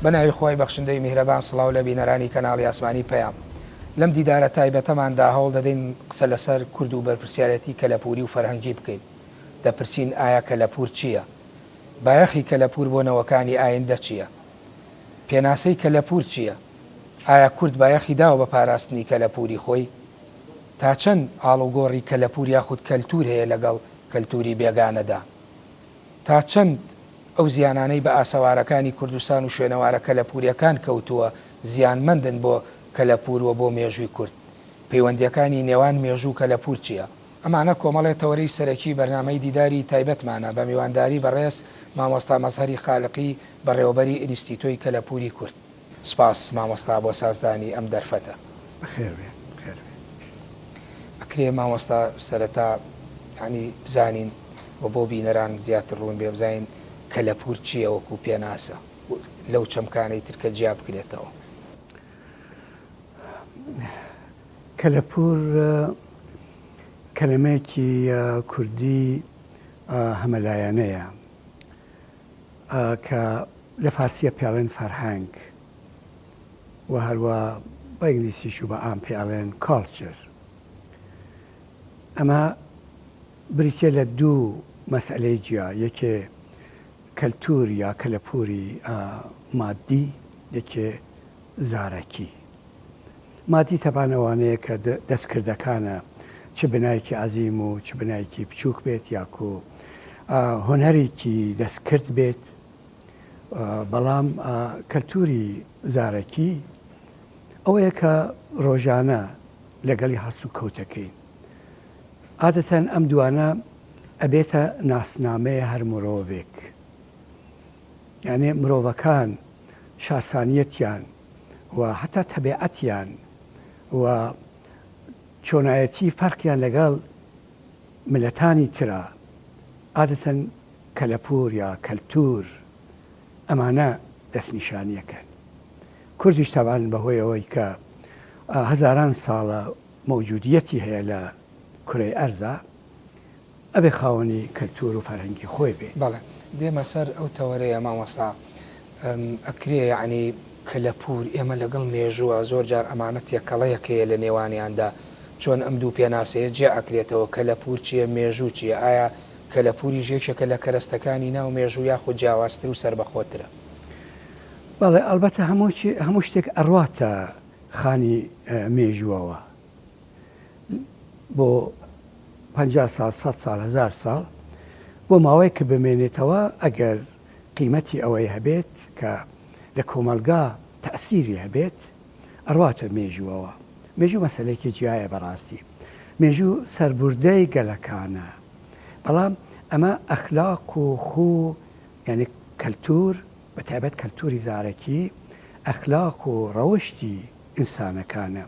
بە ناوی خوای بەخشندەی میهرەبان سڵاو لە بینەرانی کەناڵی ئاسمانی پەیام. لەم دیدارە تایبەتەماندا هەوڵ دەدەین قسە لەسەر کورد و بەرپرسیارێتی کەلەپووری و فەرهەنگی بکەین. دەپرسین ئایا کەلەپوور چییە؟ بایەخی کەلەپوور بۆ نەوەکانی ئایندە چییە؟ پێناسەی کەلەپوور چییە؟ ئایا کورد بایەخی داوە بە پاراستنی کەلەپووری خۆی؟ تا چەند ئاڵوگۆڕی کەلەپوور یاخود کەلتوور هەیە لەگەڵ کەلتووری بێگانەدا؟ تا چەند ئەو زیانانەی بە ئاسەوارەکانی کوردستان و شوێنەوارە کەلەپوورییەکان کەوتووە زیانمەندن بۆ کەلەپوور و بۆ مێژووی کورد؟ پەیوەندییەکانی نێوان مێژوو و کەلەپوور چییە؟ ئەمانە کۆمەڵێ تەوەرەی سەرەکی بەرنامەی دیداری تایبەتمانە بە میوانداری بەڕێز مامۆستا مەزهەری خالقی بەڕێوەبەری ئینستیتۆی کەلەپووری کورد. سپاس مامۆستا بۆ سازدانی ئەم دەرفەتە. بەخێر بێن بەخێر بێن. ئەکرێ مامۆستا سەرەتا یانی بزانین و بۆ بینەران زیاتر ڕوون بێ بزانین کەلەپوور چییە وەکوو پێناسە لەو چەمکانەی تر کە جیا بکرێتەوە؟ کەلەپوور کەلەمەیەکی کوردی هەمەلایەنەیە کە لە فارسیە پێ ئەڵێن فەرهەنگ و هەروا بە ئینگلیسیش و بە عام پێ ئەڵێن culture. ئەمە بریتیە لە دوو مەسئەلەی جیا، یەکێ کەلتوور یا کەلەپووری مادی، یەکێ زارەکی. مادی تەبعەن ئەوانەیە کە دەستکردەکانە، چ بنایەکی عەزیم و چ بنایەکی بچووک بێت یاکو هونەرێکی دەستکرد بێت، بەڵام کەلتووری زارەکی ئەوەیە کە ڕۆژانە لەگەڵی هەڵسوکەوتەکەین. عادەتەن ئەم دوانە ئەبێتە ناسنامەی هەر مرۆڤێک. یانێ مرۆڤەکان شارسانیەتیان و هەتا تەبیعەتیان و چۆنایەتی فەرقیان لەگەڵ ملەتانی ترا عادەتەن کەلەپوور یا کەلتوور ئەمانە دەستنیشانیەکەن. کوردیش تەبعەن بەهۆی ئەوەی کە هەزاران ساڵە مەوجودیەتی هەیە لە کورەی ئەرزا ئەبێ خاوەنی کەلتوور و فەرهەنگی خۆی بێ. بەڵێ دێمە سەر ئەو تەوەرەیە مامۆستا ئەکرێ یەعنی کەلەپوور ئێمە لەگەڵ مێژووە زۆر جار ئەمانە تێکەڵەیەک هەیە لە نێوانیاندا چۆن ئەم دوو پێناسەیە جیا ئەکرێتەوە کەلەپوور چییە مێژوو چییە ئایا کەلەپووریش یەکێکە لە کەرەستەکانی ناو مێژوو یاخود جیاوازتر و سەربەخۆترە؟ بەڵێ ئەڵبەتە هەموو شتێک ئەڕواتە خانی مێژووەوە بۆ 50 ساڵ 100 ساڵ هزار ساڵ بۆ ماوەیە کە بمێنێتەوە ئەگەر قیمەتی ئەوەی هەبێت کە لە کۆمەلگا تەسیری هەبێت ئەڕواتە مێژووەوە مێژوو مەسلێکی جیایە بەڕاستی مێژوو سربوردەی گەلەکانە بەڵام ئەمە ئەخلاق و خوو یانی کەلتور بە تایبەت کەلتوری زارەکی ئەخلاق و ڕەوشتی ئینسانەکانە،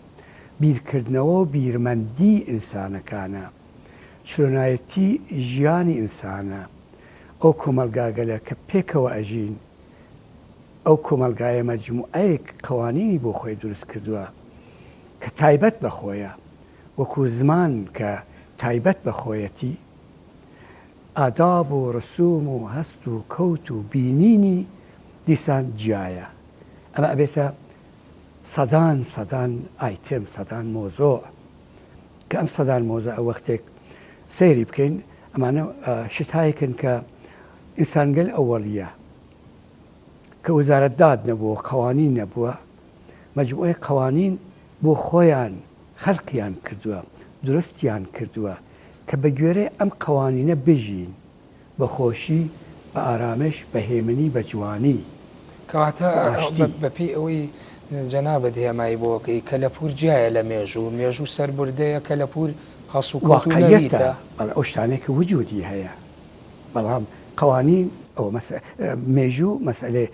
بیرکردنەوە و بیرمەندی ئینسانەکانە، چلۆنایەتی ژیانی ئینسانە، ئەو کۆمەڵگاگەلە کە پێکەوە ئەژین، ئەو کۆمەڵگایە مەجموعەیەک قەوانینی بۆ خۆی دروست کردوە کە تایبەت بە خۆیە، وەکوو زمان کە تایبەت بە خۆیەتی، ئاداب و ڕسوم و هەست و کەوت و بینینی دیسان جیایە. ئەمە ئەبێتە سەدان سەدان ئایتم، سەدان مۆزۆع کە ئەم سەدان مۆزۆعە وەختێک سەیری بکەین ئەمانە شتایەکن کە ئینسانگەل ئەوەڵیە کە وەزارەت داد نەبووە، قەوانین نەبووە، مەجموعەی قەوانین بۆ خۆیان خەلقیان کردووە، دروستیان کردووە کە بە گوێرەی ئەم قەوانینە بژین، بە خۆشی، بە ئارامش، بە هێمنی، بە جوانی، کەواتە بە ئاشتی. بە پێی ئەوەی جەنابت هێمای بۆ ئەکەی، کەلەپوور جیایە لە مێژوو، مێژوو سەربردەیە، کەلەپوور هەڵسوکەوت و واقعیەتە، نەریتە. بەڵێ ئەو شتانەی کە وجودی هەیە، بەڵام قەوانین ئەوە مێژوو مەسئەلەی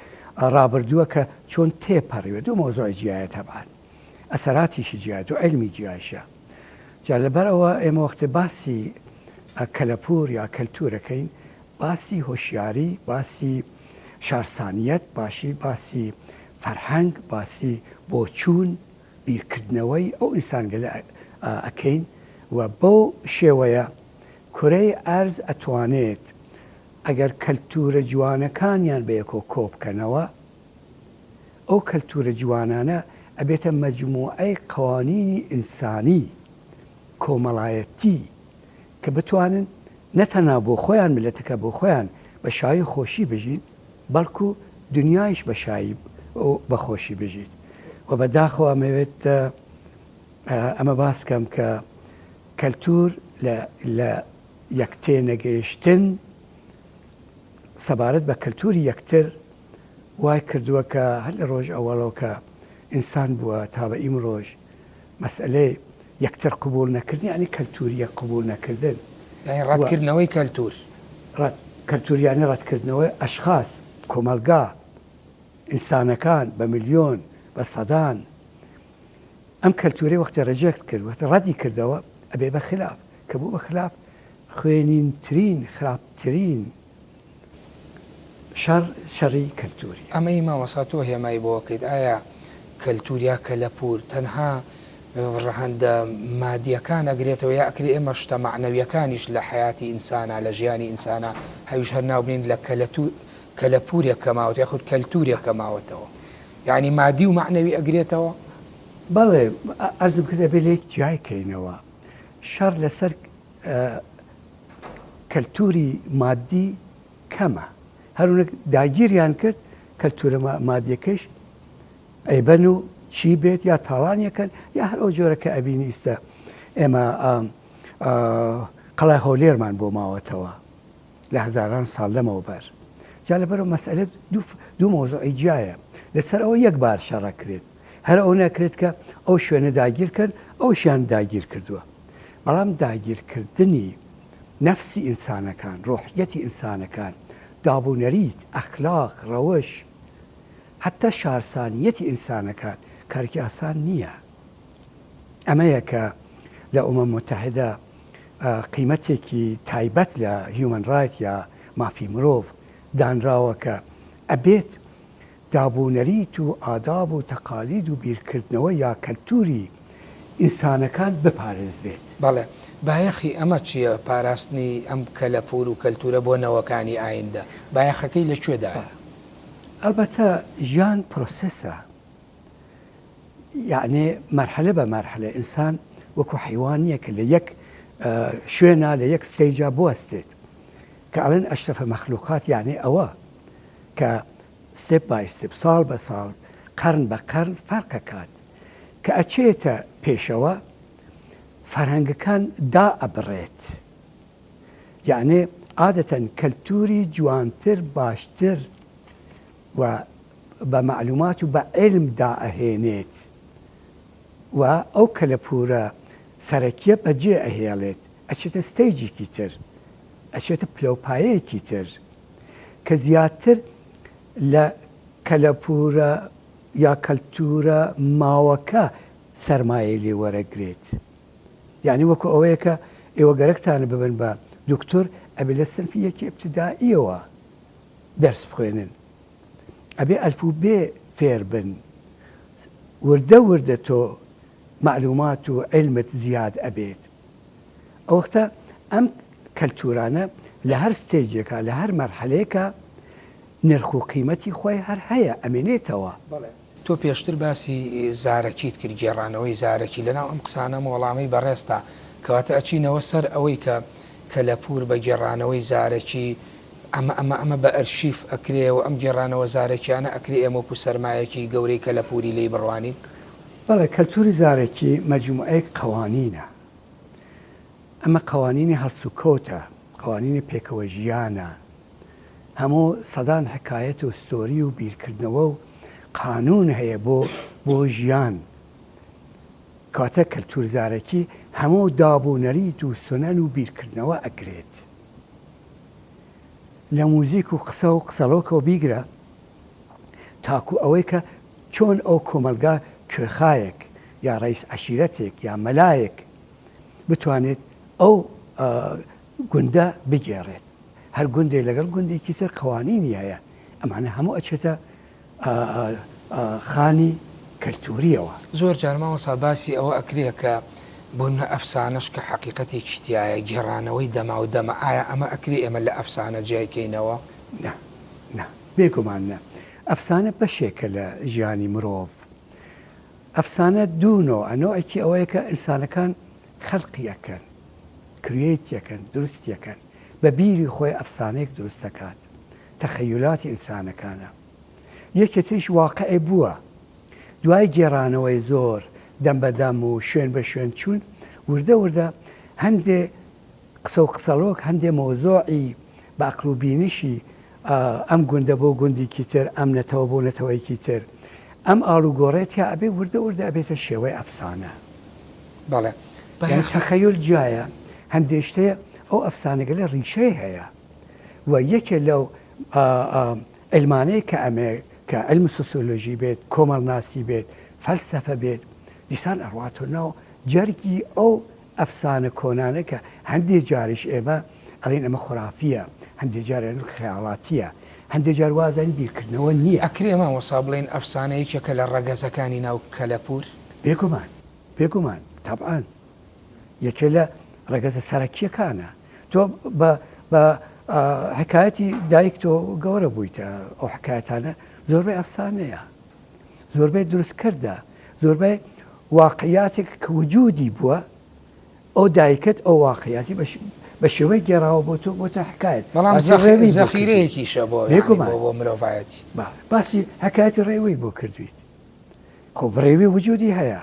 ڕابردووە کە چۆن تێپەڕیوە، دوو مەوزوعی جیایە تەبعەن. ئەسەراتیشی جیایە و عیلمی جیایشە جا لەبەر ئەوە ئێمە وەختێ باسی کەلەپوور یا کەلتوورەکەین باسی هۆشیاری باسی شارسانیەت باشی باسی فەرهەنگ باسی بۆچوون بیرکردنەوەی ئەو ئینسانگەلە ئەکەین و بەو شێوەیە کورەی ئەرز ئەتوانێت ئەگەر کەلتوورە جوانەکانیان بەیەکەوە کۆبکەنەوە. ئەو کەلتوورە جوانانە ئەبێتە مەجموعەی قەوانینی ئینسانی، کۆمەڵایەتی کە بتوانن نە تەنها بۆ خۆیان میللەتەکە بۆ خۆیان بە شایی و خۆشی بژین بەڵکو دنیایش بە شایی و بە خۆشی بژیت و بە داخەوە ئەمەوێت ئەمە باس کەم کە کەلتور لە لە یەک تێنەگەیشتن سەبارەت بە کەلتوری یەکتر وای کردووە کە هەر لە ڕۆژ ئەوەڵەوە کە ئینسان بووە تا بە ئیمڕۆژ مەسئەلەی یەکتر قبوڵ نەکردن یانی کەلتوری یەک قبوڵ نەکردن. یانی ڕەتکردنەوەی کەلتور. ڕەت کەلتور یانی ڕەتکردنەوەی ئەشخاس، کۆمەڵگا، ئینسانەکان بە ملیۆن، بە سەدان. ئەم کەلتورەی وەختی reject کرد، وەختی ڕەتی کردەوە ئەبێ بە خلاف، کە بوو بە خلاف خوێنینترین، خراپترین شەڕ شەڕی کەلتوریە. ئەمەی مامۆستا تۆ هێمای بۆ ئەکەیت ئایا کەلتور یا کەلەپور تەنها ڕەهەندە مادیەکان ئەگرێتەوە یا ئەکرێ ئێمە شتە مەعنەویەکانیش لە حەیاتی ئینسانا لە ژیانی ئینسانا هەویش هەر ناو بنێین لە کەلەپورێک کە ماوەتەوە یاخود کەلتورێک کە ماوەتەوە یانی مادی و مەعنەوی ئەگرێتەوە؟ بەڵێ عەرزم کرد ئەبێ لێک جیای کەینەوە شەڕ لەسەر کەلتوری مادی کەمە هەرونەک داگیریان کرد کەلتورە مادیەکەیش ئەیبەن و چی بێت یا تاڵانیەکەن یا هەر ئەو جۆرە کە ئەبینی ئیستا ئێمە قەڵای هەولێرمان بۆ ماوەتەوە لە هەزاران ساڵ لەمەوبەر جا لەبەرەوە مەسئلە دوو مەوزوعی جیایە لەسەر ئەوە یەک بار شەڕەکرێت هەر ئەو ناکرێت کە ئەو شوێنە داگیرکەن ئەوشیان داگیر کردووە بەڵام داگیرکردنی نەفسی ئینسانەکان، ڕۆحیەتی ئینسانەکان، دابونەریت، ئەخلاق، ڕەوش، حەتتا شارسانیەتی ئینسانەکان کارێکی ئاسان نییە. ئەمەیە کە لە ئومەم موتەحیدە قیمەتێکی تایبەت لە human right یا مافی مرۆڤ دانراوە کە ئەبێت دابونەریت و ئاداب و تەقالید و بیرکردنەوە یا کەلتوری ئینسانەکان بپارێزرێت. بەڵێ. بایەخی ئەمە چییە، پاراستنی ئەم کەلەپوور و کەلتوورە بۆ نەوەکانی ئایندە؟ بایەخەکەی لە کوێدایە؟ ئەڵبەتە ژیان پرۆسێسە، یەعنی مەرحەلە بە مەرحەلە، ئینسان وەکو حەیوان نییە کە لە یەک شوێنا لە یەک stage ا بوەستێت. کە ئەڵێن ئەشرەفە مەخلوقات یەعنی ئەوە کە step by step، ساڵ بە ساڵ، قەرن بە قەرن فەرق ئەکات. کە ئەچێتە پێشەوە فەرهەنگەکان دائەبڕێت. یەعنی عادەتەن کەلتوری جوانتر، باشتر و بە مەعلومات و بە عیلم دائەهێنێت و ئەو کەلەپورە سەرەکیە بەجێ ئەهێڵێت، ئەچێتە stage ێکی تر، ئەچێتە پلەوپایەیەکی تر. کە زیاتر لە کەلەپوورە یا کەلتوورە ماوەکە سەرمایەی لێ وەرەگرێت. یانی وەکو ئەوەیە کە ئێوە گەرەکتانە ببن بە دوکتور ئەبێ لە سنفی یەکی ئیبتیدائیەوە دەرس بخوێنن. ئەبێ ئەلفوبێ فێر بن. وردە وردە تۆ مەعلومات و عیلمت زیاد ئەبێت. ئەوەختە ئەم کەلتورانە لە هەر stage ێکا لە هەر مەرحەلەیەکا نرخ و قیمەتی خۆی هەر هەیە ئەمێنێتەوە. بەڵێ. تۆ پێشتر باسی زارەکیت کرد، گێڕانەوەی زارەکی، لەناو ئەم قسانەم وەڵامەی بەڕێزتا، کەواتە ئەچینەوە سەر ئەوەی کە کەلەپوور بە گێڕانەوەی زارەکی ئەمە ئەمە ئەمە بە ئەرشیف ئەکرێ و ئەم گێڕانەوە زارەکیانە ئەکرێ ئێمە وەکوو سەرمایەکی گەورەی کەلەپووری لێی بڕوانین؟ بەڵێ، کەلتووری زارەکی مەجموعەیەک قەوانینە. ئەمە قەوانینی هەڵسوکەوتە، قەوانینی پێکەوە ژیانە. هەموو سەدان حکایەت و ستۆری و بیرکردنەوە و قانوون هەیە بۆ بۆ ژیان. کەواتە کەلتوور زارەکی هەموو داب و نەریت و سونەن و بیرکردنەوە ئەگرێت. لە موزیک و قسە و قسەڵۆکەوە بیگرە تاکوو ئەوەی کە چۆن ئەو کۆمەڵگا کوێخایەک یا ڕەئیس عەشیرەتێک یا مەلایەک بتوانێت ئەو گوندە بگێڕێت. هەر گوندێک لەگەڵ گوندێکی تر قەوانینی هەیە. ئەمانە هەموو ئەچێتە خانی کەلتوریەوە. زۆر جار مامۆستا باسی ئەوە ئەکرێ کە بۆ نمونە ئەفسانەش کە حەقیقەتێکی تیایە گێڕانەوەی دەماو دەمە ئایا ئەمە ئەکرێ ئێمە لە ئەفسانە جیای کەینەوە؟ نا نا بێگومان نا. ئەفسانە بەشێکە لە ژیانی مرۆڤ. ئەفسانە دوو نۆعە، نۆعێکی ئەوەیە کە ئینسانەکان خەلقی ئەکەن، create ی ئەکەن، دروستی ئەکەن، بە بیری خۆی ئەفسانەیەک دروست دەکات، تەخەیولاتی ئینسانەکانە. یەکێ تریش واقعێ بووە، دوای گێڕانەوەی زۆر، دەم بە دەم و شوێن بە شوێن چوون، وردە وردە هەندێ قسە و قسەڵۆک، هەندێ مەوزوعی بە ئەقڵ و بینشی ئەم گوندە بۆ گوندێکی تر، ئەم نەتەوە بۆ نەتەوەیەکی تر، ئەم ئاڵوگۆڕێ تیا ئەبێ وردە وردە ئەبێتە شێوەی ئەفسانە. بەڵێ. یانی تەخەیول جیایە، هەندێ شت هەیە ئەو ئەفسانەگەلە ڕیشەی هەیە و یەکێ لەو عیلمانەی کە ئەمێ کە عیلم سۆسیۆلۆژی بێت، کۆمەڵناسی بێت، فەلسەفە بێت، دیسان ئەڕواتۆ ناو جەرگی ئەو ئەفسانە کۆنانە کە هەندێ جاریش ئێمە ئەڵێین ئەمە خورافییە، هەندێ جار ئەڵێن خەیاڵاتییە، هەندێ جار وازانین بیرکردنەوە نییە. ئەکرێ مامۆستا بڵێین ئەفسانە یەکێکە لە ڕەگەزەکانی ناو کەلەپوور؟ بێگومان، بێگومان، تەبعەن یەکێ لە ڕەگەزە سەرەکییەکانە. تۆ بە بە حکایەتی دایک تۆ گەورە بوویتە، ئەو حکایەتانە زۆربەی ئەفسانەیە. زۆربەی دروستکردە، زۆربەی واقعیاتێک کە وجودی بووە، ئەو دایکت ئەو واقعیاتی بە شێوەی گێڕاوە بۆ تۆ بۆتە حکایەت. بەڵام زەخیرەیەکیشە بۆ بۆ مرۆڤایەتی. باسی حکایەتی ڕێوی بۆ کردویت. خۆ ڕێوی وجودی هەیە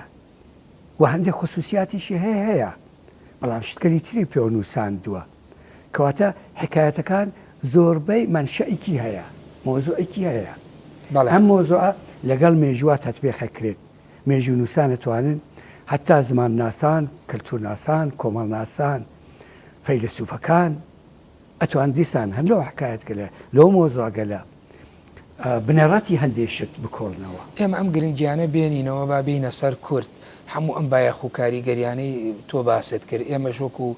و هەندێک خصوصیاتیشی هەیە هەیە، بەڵام شتگەلی تری پێوە نووساندووە. کەواتە حیکایەتەکان زۆربەی مەنشەئێکی هەیە، مەوزوعێکی هەیە. بەڵێ. ئەم مەوزوعە لەگەڵ مێژووا تەتبیق ئەکرێت. مێژوونووسان ئەتوانن، هەتا زمانناسان، کەلتوورناسان، کۆمەڵناسان، فەیلەسووفەکان ئەتوان دیسان هەر لەو حکایەتگەلە، لەو مەوزوعگەلە بنەڕەتی هەندێ شت بکۆڵنەوە. ئێمە ئەم گرنگیانە بێنینەوە با بێینە سەر کورد، هەموو ئەم بایەخ و کاریگەریانەی تۆ باست کرد، ئێمەش وەکوو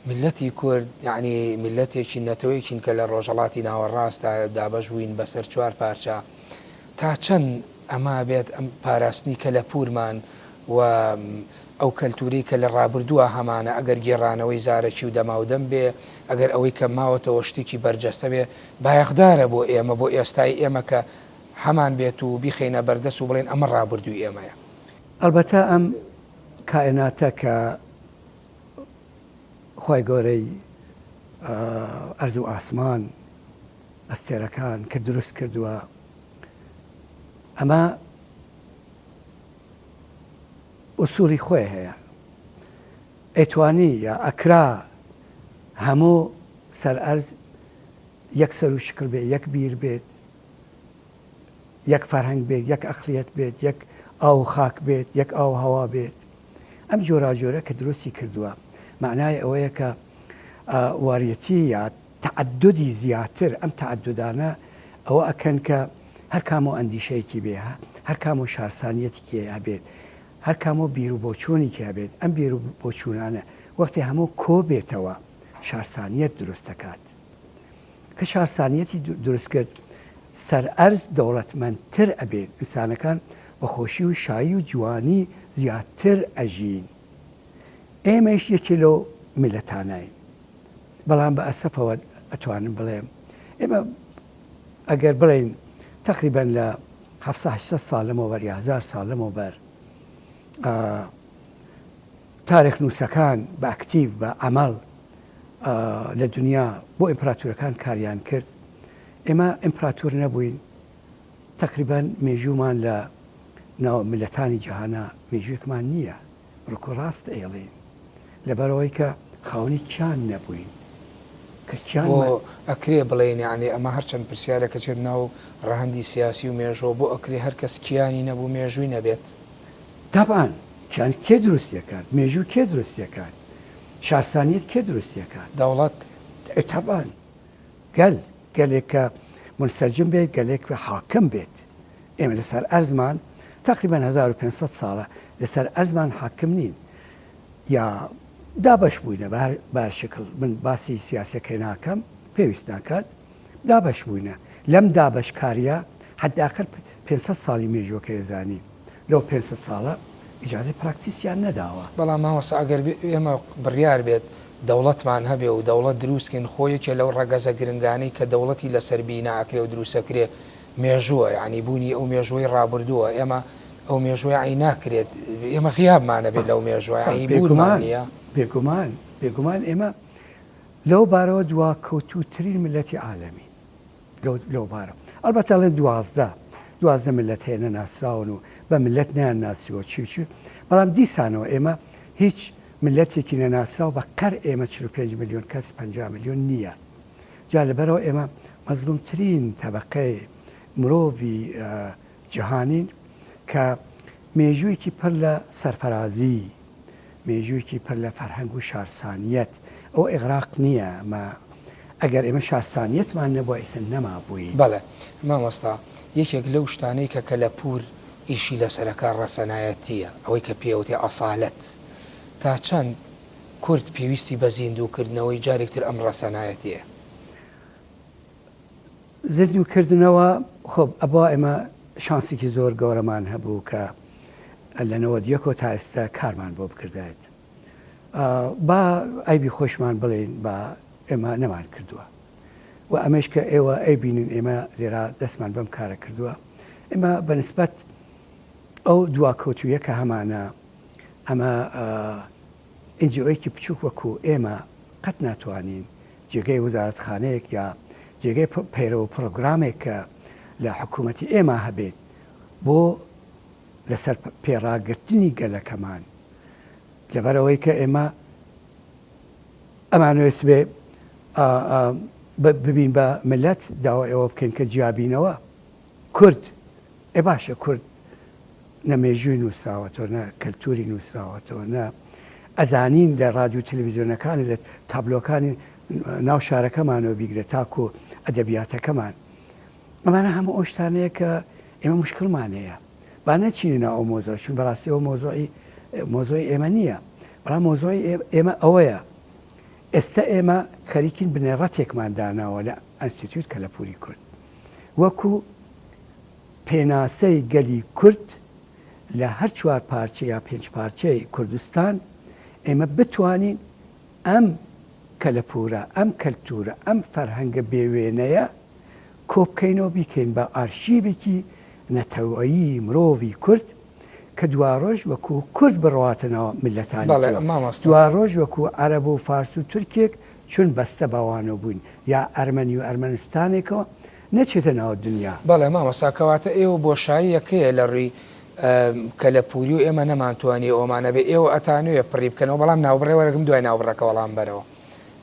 میللەتی کورد یەعنی میللەتێکین نەتەوەیەکین کە لە ڕۆژهەڵاتی ناوەڕاستدا دابەش بووین بەسەر چوار پارچە تا چەند ئەمە بێت ئەم پاراستنی کەلەپوورمان و ئەو کەلتوورەی کە لە ڕابردووە هەمانە ئەگەر گێڕانەوەی زارەکی و دەماودەم بێ ئەگەر ئەوەی کە ماوەتەوە شتێکی بەرجەستە بێ بایەخدارە بۆ ئێمە بۆ ئێستای ئێمە کە هەمان بێت و بیخەینە بەردەست و بڵێین ئەمە ڕابردووی ئێمەیە. ئەڵبەتە ئەم کائیناتە کە خوای گەورەی ئەرز و ئاسمان ئەستێرەکان کە دروست کردووە ئەمە ئوسوڵی خۆی هەیە ئەیتوانی یا ئەکرا هەموو سەر ئەرز یەک سەر و شکل بێ یەک بیر بێت یەک فەرهەنگ بێت یەک ئەقلیەت بێت یەک ئاو و خاک بێت یەک ئاو و هەوا بێت ئەم جۆراوجۆرە کە دروستی کردووە مەعنای ئەوەیە کە واریەتی یا تەعەدودی زیاتر ئەم تەعەدودانە ئەوە ئەکەن کە هەر کامەو ئەندیشەیەکی بێ هەر کامەو شارسانیەتێکی هەبێت هەر کامەو بیر و بۆچوونێکی هەبێت ئەم بیر و بۆچوونانە وەختی هەموو کۆ بێتەوە شارسانیەت دروست دەکات. کە شارسانیەتی دروست کرد سەر ئەرز دەوڵەتمەندتر ئەبێت، ئینسانەکان بە خۆشی و شایی و جوانی زیاتر ئەژین. ئێمەیش یەکێ لەو میللەتانەین. بەڵام بە ئەسەفەوە ئەتوانم بڵێم ئێمە ئەگەر بڵێین تەقریبەن لە حەفسە هەشتسەد ساڵ لەمەوبەر یا هەزار ساڵ لەمەوبەر تاریخ نووسەکان بە ئەکتیڤ بە عەمەڵ لە دنیا بۆ ئیمپراتورەکان کاریان کرد ئێمە ئیمپراتور نەبووین تەقریبەن مێژوومان لە ناو میللەتانی جیهانا مێژووێکمان نییە ڕکو ڕاست ئەیڵێین لەبەرئەوەی کە خاوەنی کیان نەبووین کە بۆ کیانمان. ئەکرێ بڵێین یەعنی ئەمە هەرچەند پرسیارێکە چێت ناو ڕەهەندی سیاسی و مێژووە بۆ ئەکرێ هەر کەس کیانی نەبوو مێژووی نەبێت؟ تەبعەن کیان کێ دروستی ئەکات؟ مێژوو کێ دروستی ئەکات؟ شارسانیەت کێ دروستی ئەکات؟ دەوڵەت. تەبعەن گەل، گەلێک کە مونسەجم بێت، گەلێک کە حاکم بێت. ئێمە لەسەر ئەرزمان تەقریبەن 1500 ساڵە لەسەر ئەرزمان حاکم نین یا دابەش بووینە بە هەر شکل من باسی سیاسەکەی ناکەم پێویست ناکات دابەش بووینە لەم دابەشکاریە حەداخر 500 ساڵی مێژوەکەی زانی لەو 500 ساڵە ئیجازەی پراکتیسیان نەداوە. بەڵام مامۆستا ئەگەر ئێمە بڕیار بێت دەوڵەتمان هەبێ و دەوڵەت دروست کەین خۆ یەکێ لەو ڕەگەزە گرنگانەی کە دەوڵەتی لەسەر بینا ئەکرێ و دروست ئەکرێ. مێژووە یانی بوونی ئەو مێژووەی ڕابردووە ئێمە ئەو مێژووە یانی ناکرێت ئێمە غیابمان ئەبێت لەو مێژووە یانی بوونمان بێگومان نییە. بێگومان بێگومان ئێمە لەو بارەوە دواکەوتووترین میللەتی عالەمین لەو لەو بارە ئەلبەتە ئەڵێن 12 12 میللەت هەیە نەناسراون و بە میللەت نەیان ناسیوە چی و چی بەڵام دیسانەوە ئێمە هیچ میللەتێکی نەناسراو بە قەر ئێمە 45 ملیۆن کەس 50 ملیۆن نییە جا لەبەرئەوە ئێمە مەزلومترین تەبەقەی مرۆڤی جیهانین کە مێژوویەکی پڕ لە سەرفەرازی، مێژوویەکی پڕ لە فەرهەنگ و شارسانیەت، ئەوە ئیغراق نییە، ئەمە ئەگەر ئێمە شارسانیەتمان نەبووە ئیستا نەمابووین. بەڵێ مامۆستا، یەکێک لەو شتانەی کە کەلەپوور ئیشی لەسەرەکا ڕەسەنایەتییە، ئەوەی کە پێی ئەوتێ ئەسالەت. تا چەند کورد پێویستی بە زیندوو کردنەوەی جارێک تر ئەم ڕەسەنایەتییە؟ زیندوو کردنەوە، خۆ ئەبوا ئێمە شانسێکی زۆر گەورەمان هەبوو کە لە 91 ەوە تا ئێستا کارمان بۆ بکردایەت. با عەیبی خۆشمان بڵێین با ئێمە نەمان کردووە و ئەمەیش کە ئێوە ئەیبینن ئێمە لێرە دەستمان بەم کارە کردووە ئێمە بە نسبەت ئەو دواکەوتوویە کە هەمانە ئەمە NGO یەکی بچووک وەکو ئێمە قەت ناتوانین جێگەی وەزارەتخانەیەک یا جێگەی پەیرەو و پڕۆگرامێک کە لە حکوومەتی ئێمە هەبێت بۆ لەسەر پێ ڕاگرتنی گەلەکەمان لەبەرئەوەی کە ئێمە ئەمانەوێت سبێ ببین بە ملت داوای ئەوە بکەین کە جیابینەوە کورد ئێ باشە کورد نە مێژووی نووسراوەتەوە نە کەلتوری نووسراوەتەوە نە ئەزانین لە ڕادیو تەلەڤیزیۆنەکانی لە تابلۆکانی ناو شارەکەمانەوە بیگرە تاکو ئەدەبیاتەکەمان ئەمانە هەموو ئەو شتانەیە کە ئێمە مشکلمان هەیە با نەچینە ناو ئەو مۆزۆ چون بەڕاستی ئەو مۆزۆی مۆزۆی ئێمە نییە بەڵام مۆزۆی ئێمە ئەوەیە ئێستا ئێمە خەریکین بنەڕەتێکمان داناوە لە ئەنستیتیوت کەلەپوری کورد وەکو پێناسەی گەلی کورد لە هەر چوار پارچە یا پێنج پارچەی کوردستان، ئێمە بتوانین ئەم کەلەپوورە، ئەم کەلتوورە، ئەم فەرهەنگە بێ وێنەیە کۆبکەینەوە بیکەین بە ئارشیوێکی نەتەوەیی مرۆڤی کورد کە دواڕۆژ وەکوو کورد بڕواتە ناو میللەتانی بەڵێ ترەوە، مامۆستا. دواڕۆژ وەکوو عەرەب و فارس و تورکێک چون بەستە بەوانەوە بووین یا ئەرمەنی و ئەرمەنستانێکەوە نەچێتە ناو دنیا. بەڵێ مامۆستا کەواتە ئێوە بۆشاییەک هەیە لە ڕووی کەلەپوری و ئێمە نەمانتوانی ئەومان هەبێ ئێوە ئەتانوێ پڕی بکەنەوە بەڵام ناوبڕێ وەرەگرم دوای ناوبڕەکە وەڵام بەرەوە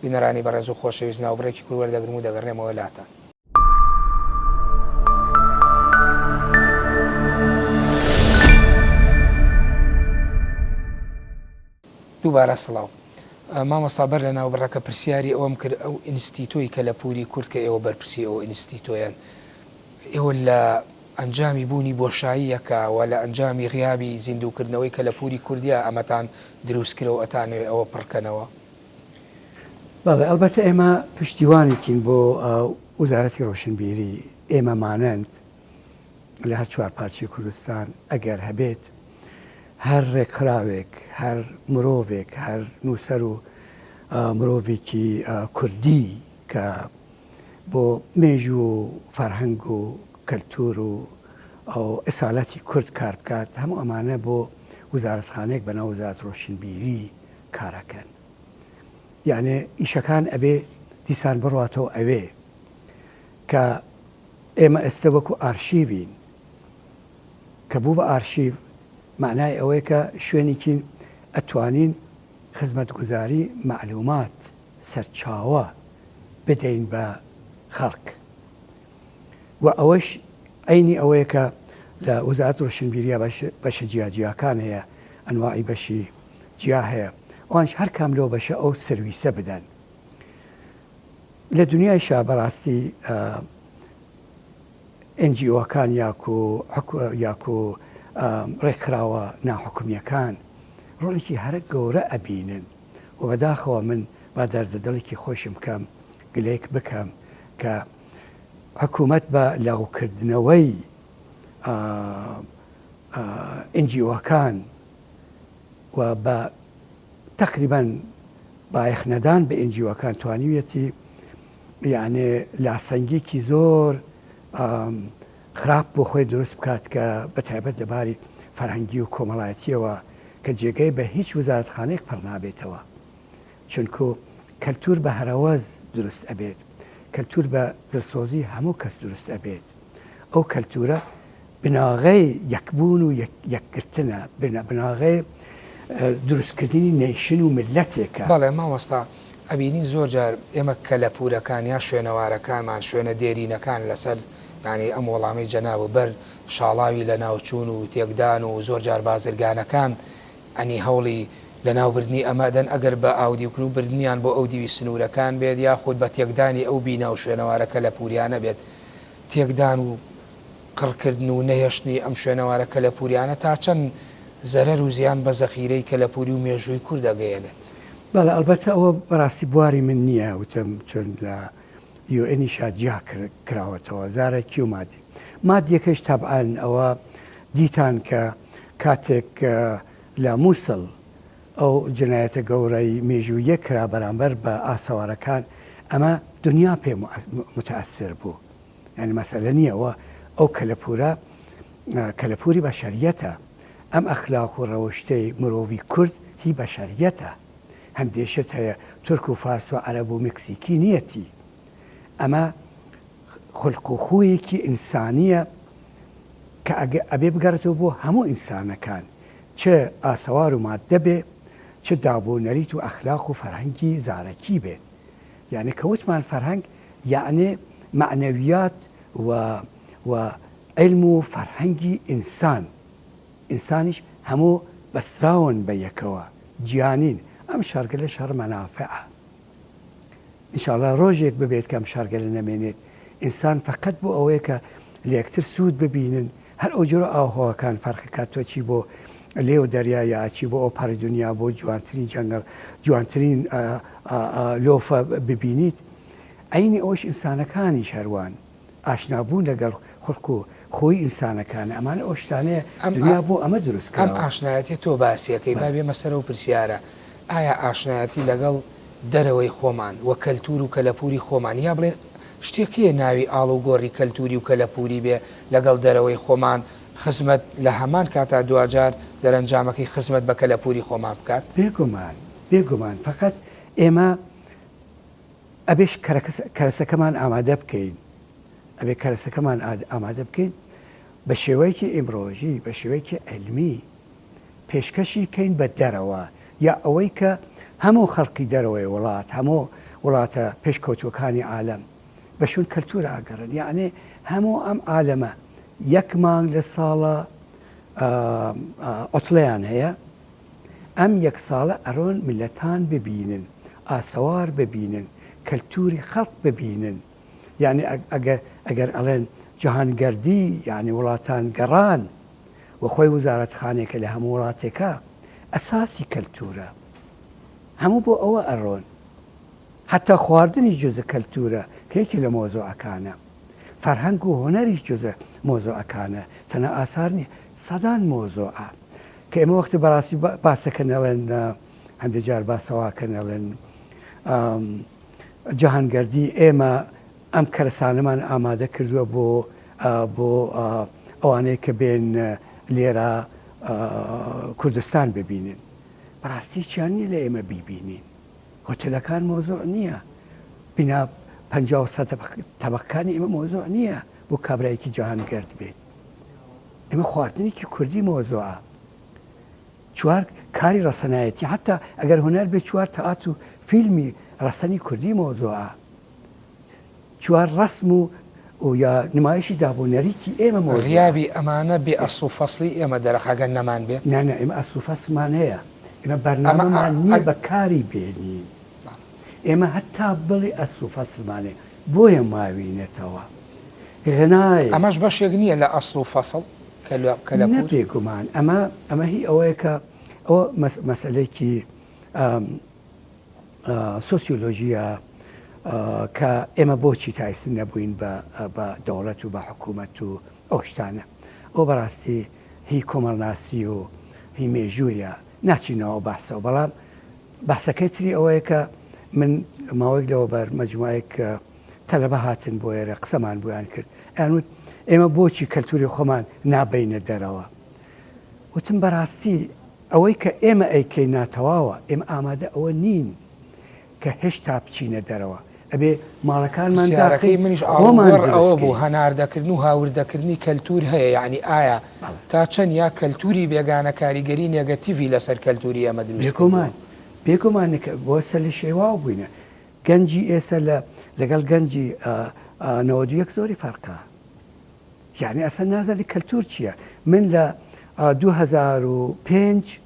بینەرانی بەڕێز و خۆشەویست ناوبڕێکی کورت وەردەگرم و دەگەڕێمەوە لاتان. دووبارە سڵاو. مامۆستا بەر لە ناوبڕەکە پرسیاری ئەوەم کرد ئەو ئینستیتۆی کەلەپووری کورد کە ئێوە بەرپرسی ئەو ئینستیتۆیەن ئێوە لە ئەنجامی بوونی بۆشاییەکە و لە ئەنجامی غیابی زیندووکردنەوەی کەلەپووری کوردیا ئەمەتان دروست کرە و ئەتانەوێ ئەوە پڕ کەنەوە؟ بەڵێ ئەڵبەتە ئێمە پشتیوانێکین بۆ وزارەتی ڕۆشنبیری ئێمە مانەند لە هەر چوار پارچەی کوردستان ئەگەر هەبێت هەر ڕێکخراوێک هەر مرۆڤێک هەر نووسەر و مرۆڤێکی کوردی کە بۆ مێژوو و فەرهەنگ و کەلتور و ئەو ئەسالەتی کورد کار بکات هەموو ئەمانە بۆ وزارەتخانەیەک بەناو وزارەت ڕۆشنبیری کارەکەن یانێ ئیشەکان ئەبێ دیسان بڕاتەوە ئەوێ کە ئێمە ئێستە وەکو ئارشیڤین، کە بوو بە ئارشیڤ مەعنای ئەوەیە کە شوێنێکین ئەتوانین خزمەتگوزاری مەعلومات، سەرچاوە بدەین بە خەڵک و ئەوەش عەینی ئەوەیە کە لە وەزارەت ڕۆشنبیرییا بەشە جیاجیاکان هەیە، ئەنواعی بەشی جیا هەیە، ئەوانیش هەر کام لەو بەشە ئەو سرویسە بدەن. لە دنیایشا بەڕاستی NGO ەکان یاکو یاکو ڕێکخراوە ناحکومیەکان ڕۆڵێکی هەرە گەورە ئەبینن و بەداخەوە من با دەردە دڵێکی خۆشم بکەم گلەیەک بکەم کە حکوومەت بە لەغوکردنەوەی NGO ەکان و بە تەقریبەن بایەخ نەدان بە NGO ەکان توانیویەتی یانێ لاسەنگێکی زۆر. خراپ بۆ خۆی دروست بکات کە بە تایبەت لە باری فەرهەنگی و کۆمەڵایەتیەوە کە جێگەی بە هیچ وزارەتخانەیەک پڕ نابێتەوە چونکو کەلتور بە هەرەوەز دروست ئەبێت کەلتور بە دڵسۆزی هەموو کەس دروست ئەبێت ئەو کەلتورە بناغەی یەکبوون و یەکگرتنە، بناغەی دروستکردنی nation و میللەتێکە. بەڵێ مامۆستا، ئەبینین زۆر جار ئێمە کەلەپوورەکان یا شوێنەوارەکانمان، شوێنە دێرینەکان لەسەر یانی ئەم وەڵامەی جەنابت بەر شاڵاوی لەناوچوون و تێکدان و زۆر جار بازرگانەکان ئەنی هەوڵی لەناوبردنی ئەمە ئەدەن ئەگەر بە ئاودیوکن و بردنیان بۆ ئەو دیوی سنوورەکان بێت یاخود بە تێکدانی ئەو بینا و شوێنەوارە کەلەپووریانە بێت تێکدان و قڕکردن و نەهێشتنی ئەم شوێنەوارە کەلەپووریانە تا چەند زەرەر و زیان بە زەخیرەی کەلەپووری و مێژووی کورد ئەگەیەنێت؟ بەڵێ ئەڵبەتە ئەوە بەڕاستی بواری من نییە وتم چون لە UN یشا جیا کراوەتەوە زارەکی و مادی مادیەکەش تەبعەن ئەوە دیتان کە کاتێک لە مووسڵ ئەو جنایەتە گەورەی مێژوویە کرا بەرامبەر بە ئاسەوارەکان ئەمە دنیا پێ متەئەسر بوو یانی مەسەلە نییە ئەوە ئەو کەلەپوورە کەلەپووری بەشەریەتە ئەم ئەخلاق و ڕەوشتەی مرۆڤی کورد هی بەشەریەتە هەندێ شت هەیە تورک و فارس و عەرەب و مکسیکی نییەتی ئەمە خولق و خوویەکی ئینسانییە کە ئەبێ بگەڕێتەوە بۆ هەموو ئینسانەکان چ ئاسەوار و ماددە بێ چ داب و نەریت و ئەخلاق و فەرهەنگی زارەکی بێت یانێ کە وتمان فەرهەنگ یەعنێ مەعنەویات و و عیلم و فەرهەنگی ئینسان، ئینسانیش هەموو بەستراون بە یەکەوە جیا نین، ئەم شەڕگەلە شەڕ مەنافعە ان شاء اللە ڕۆژێک ببێت کە ئەم شەڕگەلە نەمێنێت، ئینسان فەقەت بۆ ئەوەیە کە لە یەکتر سوود ببینن، هەر ئەو جۆرە ئاووهەواکان فەرقەکات تۆ چی بۆ لێو دەریا یا ئەچی بۆ ئەوپەڕی دونیا بۆ جوانترین جەنگەڵ جوانترین لۆفە ببینیت عەینی ئەوەش ئینسانەکانیش هەروان ئاشنابوون لەگەڵ خولق و خۆی ئینسانەکانە ئەمانە ئەو شتانەیە دنیا بۆ ئەمە دروست ئەم ئاشنایەتی تۆ باسیەکەی با بێمە سەر ئەو پرسیارە ئایا ئاشنایەتی لەگەڵ دەرەوەی خۆمان و کەلتور و کەلەپوری خۆمان یا بڵێن شتێک هەیە ناوی ئاڵوگۆڕی کەلتوری و کەلەپوری بێ لەگەڵ دەرەوەی خۆمان خزمەت لە هەمان کاتا دواجار دەرەنجامەکەی خزمەت بە کەلەپوری خۆمان بکات؟ بێگومان بێگومان فەقەت ئێمە ئەبێ کەرەسەکەمان ئامادە بکەین ئەبێ کەرەسەکەمان ئامادە بکەین بە شێوەیەکی ئیمڕۆژی بە شێوەیەکی عیلمی پێشکەشی کەین بە دەرەوە یا ئەوەی کە هەموو خەڵکی دەرەوەی وڵات هەموو وڵاتە پێشکەوتووەکانی عالەم بە شوون کەلتوور ئاگەڕن یەعنی هەموو ئەم عالەمە یەک مانگ لە ساڵە عوتڵەیان هەیە ئەم یەک ساڵە ئەرۆن میللەتان ببینن ئاسەوار ببینن کەلتوری خەڵک ببینن یعنی ئەگەر ئەگەر ئەڵێن جەهانگەردی یعنی وڵاتان گەڕان و خۆی وزارەتخانێکە لە هەموو وڵاتێکا ئەساسی کەلتورە هەموو بۆ ئەوە ئەڕۆن حەتا خواردنیش جزء کەلتورە کە یەکێ لە مەوزوعەکانە. فەرهەنگ و هونەریش جزء مەوزوعەکانە. تەنها ئاسار نیە. سەدان مەوزوعە. کە ئێمە وەختی بەڕاستی باسەکەن ئەڵێن هەندێ جار باسەواکەن ئەڵێن جەهانگەردی ئێمە ئەم کەرەسانەمان ئامادە کردووە بۆ بۆ ئەوانەی کە بێن لێرە کوردستان ببینن. بەڕاستی چیان نیە لە ئێمە بیبینین. هۆتێلەکان مەوزوع نییە، بینا 50 و سەد تەبەقەکانی ئێمە مەوزوع نییە بۆ کابرایەکی جەهانگەرد بێت. ئێمە خواردنێکی کوردی مەوزوعە. چوار کاری ڕەسەنایەتی حتا ئەگەر هونەر بێت چوار تەئات و فیلمی ڕەسەنی کوردی مەوزوعە. چوار ڕەسم و و یا نمایشی داب و نەریتی ئێمە مەوزوعە. غیابی ئەمانە بێ ئەسڵ و فەسڵی ئێمە دەرەخا گەر نەمان بێت. نا نا ئێمە ئەسڵ و فەسڵمان هەیە ئێمە بەرنامەمان نیە بە کاری بێنین ئێمە هەتا بڵێ ئەسڵ و فەسڵمان هەیە بۆیە ماوینەتەوە غنای. ئەمەش بەشێک نیە لە ئەسڵ و فەسڵ کەلەپوور؟ نە بێگومان ئەمە ئەمە هی ئەوەیە کە ئەوە مەسەلەیەکی سۆسیۆلۆژییە کە ئێمە بۆچی تا ئیستا نەبووین بە دەوڵەت و بە حکوومەت و ئەو شتانە. ئەوە بەڕاستی هی کۆمەڵناسی و هی مێژوویە، ناچینەوە ئەو باسەوە. بەڵام باسەکەی تری ئەوەیە کە من ماوەیەک لەوەبەر مەجموعەیەک تەلەبە هاتن بۆ ئێرە قسەمان بۆیان کرد، ئەیانوت. ئێمە بۆچی کەلتوری خۆمان نابەینە دەرەوە؟ وتم بەراستی ئەوەی کە ئێمە ئەیکەین ناتەواوە، ئێمە ئامادە ئەوە نین کە هێشتا بچینە دەرەوە، ئەبێ ماڵەکانمان پرسیارەکەی داخەین منیش خۆمان ئاڵوگۆڕ دروست ئەوە بوو کەین. هەناردەکردن و هاوردەکردنی کەلتور هەیە یەعنی ئایا بەڵێ. تا چەند یا کەلتوری بێگانە کاریگەری نێگەتیڤی لەسەر کەلتوری ئێمە دروست کردووە؟ بێگومان بێگومان بۆ سەرلێشێواو بووینە گەنجی ئێسە لە لەگەڵ گەنجی 91 زۆری فەرقە یعنی ئەسە نازانی کەلتور چییە من لە 2005